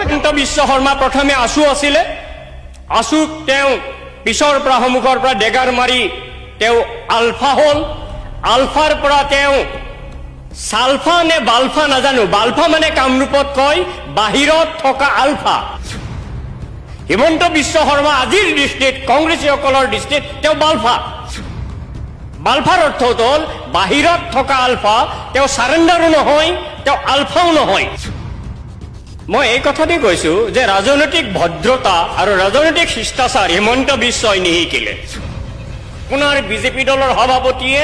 হিমন্ত বিশ্ব শৰ্মা প্ৰথমে আছু আছিলে। আছুক তেওঁ পিছৰ পৰা, সন্মুখৰ পৰা ডেগাৰ মাৰি তেওঁ আলফা হ'ল। আলফাৰ পৰা তেওঁ ছালফা নে বালফা নাজানো। বালফা মানে কামৰূপত কয় বাহিৰত থকা আলফা। হিমন্ত বিশ্ব শৰ্মা আজিৰ দৃষ্টিত, কংগ্ৰেছীসকলৰ দৃষ্টিত তেওঁ বালফা। বালফাৰ অৰ্থ হ'ল বাহিৰত থকা আলফা। তেওঁ চাৰেণ্ডাৰো নহয়, তেওঁ আলফাও নহয়। মই এই কথাতে কৈছো যে ৰাজনৈতিক ভদ্ৰতা আৰু ৰাজনৈতিক শিষ্টাচাৰ হিমন্ত বিশ্বই নিশিকিলে। আপোনাৰ বিজেপি দলৰ সভাপতিয়ে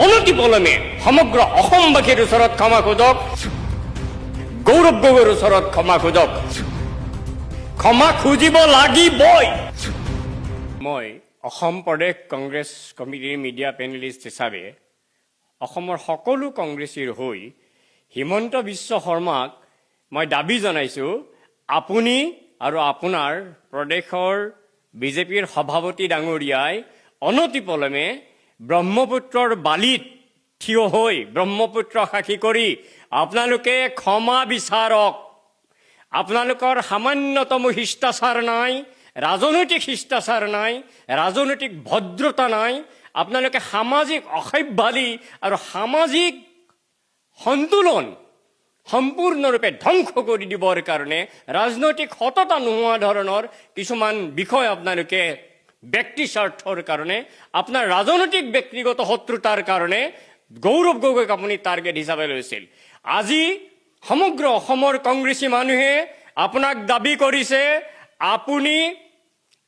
অনতিপলমে সমগ্ৰ অসমবাসীৰ ওচৰত ক্ষমা খোজক, গৌৰৱ গগৈৰ ওচৰত ক্ষমা খোজক। ক্ষমা খুজিব লাগিবই। মই অসম প্ৰদেশ কংগ্ৰেছ কমিটিৰ মিডিয়া পেনেলিষ্ট হিচাপে অসমৰ সকলো কংগ্ৰেছীৰ হৈ হিমন্ত বিশ্ব শৰ্মাক মই দাবী জনাইছোঁ, আপুনি আৰু আপোনাৰ প্ৰদেশৰ বিজেপিৰ সভাপতি ডাঙৰীয়াই অনতিপলমে ব্ৰহ্মপুত্ৰৰ বালিত থিয় হৈ, ব্ৰহ্মপুত্ৰ সাক্ষী কৰি আপোনালোকে ক্ষমা বিচাৰক। আপোনালোকৰ সামান্যতম শিষ্টাচাৰ নাই, ৰাজনৈতিক শিষ্টাচাৰ নাই, ৰাজনৈতিক ভদ্ৰতা নাই। আপোনালোকে সামাজিক অসভ্যালি আৰু সামাজিক সন্তুলন সম্পূৰ্ণৰূপে ধ্বংস কৰি দিবৰ কাৰণে ৰাজনৈতিক সততা নোহোৱা ধৰণৰ কিছুমান বিষয় আপোনালোকে ব্যক্তি স্বাৰ্থৰ কাৰণে, আপোনাৰ ৰাজনৈতিক ব্যক্তিগত শত্ৰুতাৰ কাৰণে গৌৰৱ গগৈক আপুনি টাৰ্গেট হিচাপে লৈছিল। আজি সমগ্ৰ অসমৰ কংগ্ৰেছী মানুহে আপোনাক দাবী কৰিছে। আপুনি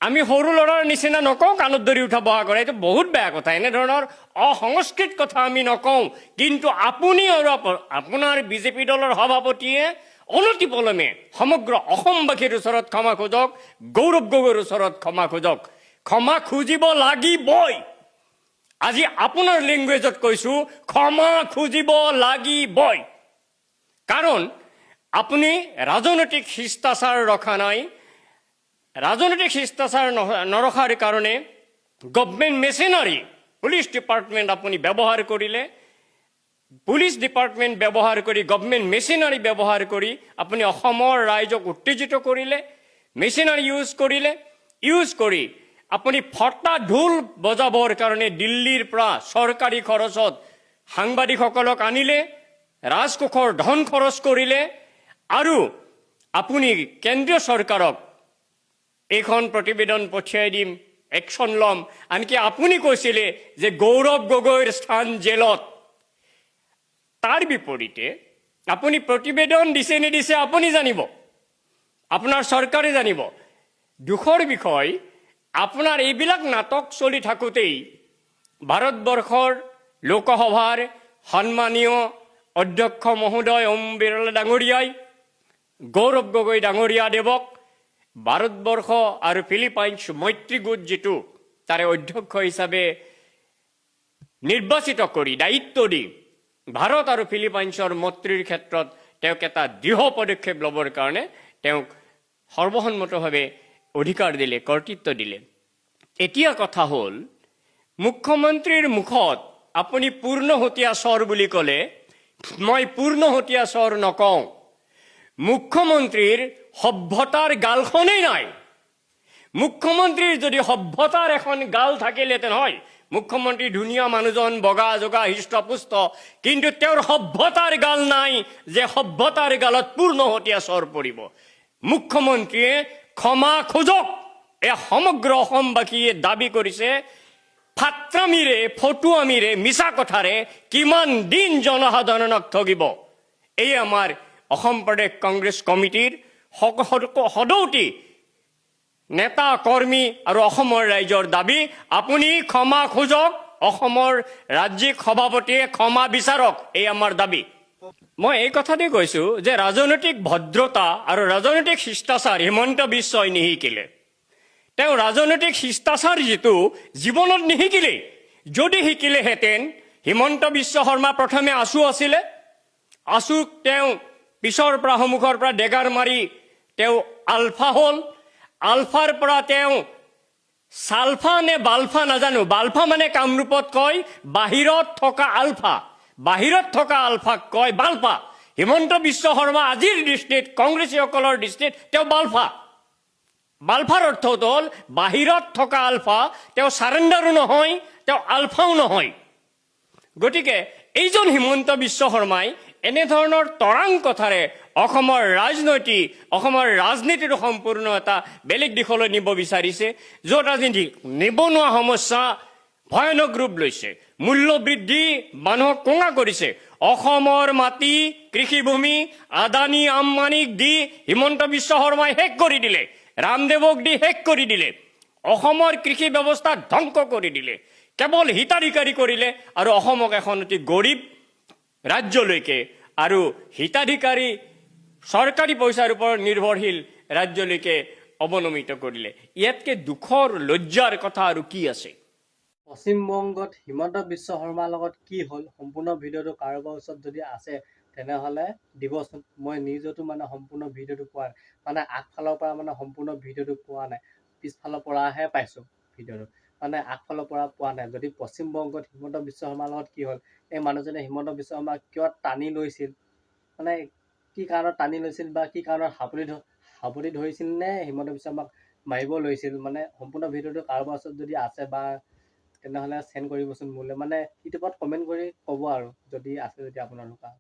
আমি সৰু ল'ৰাৰ নিচিনা নকওঁ, কাণত ধৰি উঠা বহা কৰে, এইটো বহুত বেয়া কথা। এনেধৰণৰ অসংস্কৃত কথা আমি নকওঁ। কিন্তু আপুনি আৰু আপোনাৰ বিজেপি দলৰ সভাপতিয়ে অনতিপলমে সমগ্ৰ অসমবাসীৰ ওচৰত ক্ষমা খোজক, গৌৰৱ গগৈৰ ওচৰত ক্ষমা খোজক। ক্ষমা খুজিব লাগিবই। আজি আপোনাৰ লেংগুৱেজত কৈছো, ক্ষমা খুজিব লাগিবই। কাৰণ আপুনি ৰাজনৈতিক শিষ্টাচাৰ ৰখা নাই। ৰাজনৈতিক শিষ্টাচাৰ নৰখাৰ কাৰণে গভমেণ্ট মেচিনাৰী, পুলিচ ডিপাৰ্টমেণ্ট আপুনি ব্যৱহাৰ কৰিলে। পুলিচ ডিপাৰ্টমেণ্ট ব্যৱহাৰ কৰি, গভমেণ্ট মেচিনাৰী ব্যৱহাৰ কৰি আপুনি অসমৰ ৰাইজক উত্তেজিত কৰিলে। মেচিনাৰী ইউজ কৰিলে, ইউজ কৰি আপুনি ফটা ঢোল বজাবৰ কাৰণে দিল্লীৰ পৰা চৰকাৰী খৰচত সাংবাদিকসকলক আনিলে, ৰাজকোষৰ ধন খৰচ কৰিলে আৰু আপুনি কেন্দ্ৰীয় চৰকাৰক এইখন প্ৰতিবেদন পঠিয়াই দিম, একশ্যন ল'ম। আনকি আপুনি কৈছিলে যে গৌৰৱ গগৈৰ স্থান জেলত। তাৰ বিপৰীতে আপুনি প্ৰতিবেদন দিছে নিদিছে আপুনি জানিব, আপোনাৰ চৰকাৰে জানিব। দুখৰ বিষয়, আপোনাৰ এইবিলাক নাটক চলি থাকোঁতেই ভাৰতবৰ্ষৰ লোকসভাৰ সন্মানীয় অধ্যক্ষ মহোদয় ওম বিৰলা ডাঙৰীয়াই গৌৰৱ গগৈ ডাঙৰীয়া দেৱক ভাৰতবৰ্ষ আৰু ফিলিপাইনছ মৈত্ৰী গোট যিটো, তাৰে অধ্যক্ষ হিচাপে নিৰ্বাচিত কৰি দায়িত্ব দি ভাৰত আৰু ফিলিপাইনছৰ মৈত্ৰীৰ ক্ষেত্ৰত তেওঁক এটা দৃঢ় পদক্ষেপ ল'বৰ কাৰণে তেওঁক সৰ্বসন্মতভাৱে অধিকাৰ দিলে, কৰ্তৃত্ব দিলে। এতিয়া কথা হ'ল, মুখ্যমন্ত্ৰীৰ মুখত আপুনি পূৰ্ণহতীয়া চৰ বুলি ক'লে, মই পূৰ্ণহতীয়া চৰ নকওঁ। মুখ্যমন্ত্ৰীৰ সভ্যতাৰ গালখনেই নাই। মুখ্যমন্ত্ৰীৰ যদি সভ্যতাৰ এখন গাল থাকিলেহেঁতেন হয়, মুখ্যমন্ত্ৰী ধুনীয়া মানুহজন, বগা জগা, হৃষ্টপুষ্ট, কিন্তু তেওঁৰ সভ্যতাৰ গাল নাই যে সভ্যতাৰ গালত পূৰ্ণহতীয়া চৰ পৰিব। মুখ্যমন্ত্ৰীয়ে ক্ষমা খোজক, এয়া সমগ্ৰ অসমবাসীয়ে দাবী কৰিছে। ফাত্ৰামিৰে, ফটুৱামিৰে, মিছা কথাৰে কিমান দিন জনসাধাৰণক ঠগিব? এই আমাৰ অসম প্ৰদেশ কংগ্ৰেছ কমিটিৰ সদৌতি নেতা কৰ্মী আৰু অসমৰ ৰাইজৰ দাবী, আপুনি ক্ষমা খোজক, অসমৰ ৰাজ্যিক সভাপতিয়ে ক্ষমা বিচাৰক, এই আমাৰ দাবী। মই এই কথাতে কৈছো যে ৰাজনৈতিক ভদ্ৰতা আৰু ৰাজনৈতিক শিষ্টাচাৰ হিমন্ত বিশ্বই নিশিকিলে। তেওঁ ৰাজনৈতিক শিষ্টাচাৰ যিটো জীৱনত নিশিকিলেই। যদি শিকিলেহেঁতেন, হিমন্ত বিশ্ব শৰ্মা প্ৰথমে আছু আছিলে। আছুক তেওঁ পিছৰ পৰা, সন্মুখৰ পৰা ডেগাৰ মাৰি তেওঁ আলফা হ'ল। আলফাৰ পৰা তেওঁ ছালফা নে বালফা নাজানো। বালফা মানে কামৰূপত কয় বাহিৰত থকা আলফা। বাহিৰত থকা আলফাক কয় বালফা। হিমন্ত বিশ্ব শৰ্মা আজিৰ দৃষ্টিত, কংগ্ৰেছীসকলৰ দৃষ্টিত তেওঁ বালফা। বালফাৰ অৰ্থটো হ'ল বাহিৰত থকা আলফা। তেওঁ চাৰেণ্ডাৰো নহয়, তেওঁ আলফাও নহয়। গতিকে এইজন হিমন্ত বিশ্ব শৰ্মাই এনেধৰণৰ তৰাং কথাৰে অসমৰ ৰাজনৈতিক, অসমৰ ৰাজনীতিটো সম্পূৰ্ণ এটা বেলেগ দিশলৈ নিব বিচাৰিছে, য'ত আজি নিবনুৱা সমস্যা ভয়ানক ৰূপ লৈছে, মূল্যবৃদ্ধি মানুহক কোঙা কৰিছে। অসমৰ মাটি, কৃষিভূমি আদানী আম্বানীক দি হিমন্ত বিশ্ব শৰ্মাই শেষ কৰি দিলে, ৰামদেৱক দি শেষ কৰি দিলে, অসমৰ কৃষি ব্যৱস্থা ধ্বংস কৰি দিলে, কেৱল হিতাধিকাৰী কৰিলে আৰু অসমক এখন অতি গৰীব ৰাজ্যলৈকে আৰু হিতাধিকাৰী, চৰকাৰী পইচাৰ ওপৰত নিৰ্ভৰশীল ৰাজ্যলৈকে অৱনমিত কৰিলে। ইয়াতকে দুখৰ, লজ্জাৰ কথা আৰু কি আছে? পশ্চিমবংগত হিমন্ত বিশ্ব শৰ্মাৰ লগত কি হ'ল, সম্পূৰ্ণ ভিডিঅ'টো কাৰোবাৰ ওচৰত যদি আছে, তেনেহ'লে দিবচোন। মই নিজতো মানে সম্পূৰ্ণ ভিডিঅ'টো পোৱা নাই, মানে আগফালৰ পৰা মানে সম্পূৰ্ণ ভিডিঅ'টো পোৱা নাই, পিছফালৰ পৰাহে পাইছোঁ ভিডিঅ'টো, মানে আগফালৰ পৰা পোৱা নাই। যদি পশ্চিমবংগত হিমন্ত বিশ্ব শৰ্মাৰ লগত কি হ'ল, এই মানুহজনে হিমন্ত বিশ্ব শৰ্মাক কিয় টানি লৈছিল, মানে কি কাৰণত টানি লৈছিল বা কি কাৰণত সাৱটি ধৰিছিল নে হিমন্ত বিশ্ব শৰ্মাক মাৰিব লৈছিল, মানে সম্পূৰ্ণ ভিডিঅ'টো কাৰোবাৰ ওচৰত যদি আছে বা তেনেহ'লে চেণ্ড কৰিবচোন মোলৈ, মানে ইউটিউবত কমেণ্ট কৰি ক'ব আৰু যদি আছে যদি আপোনালোকৰ।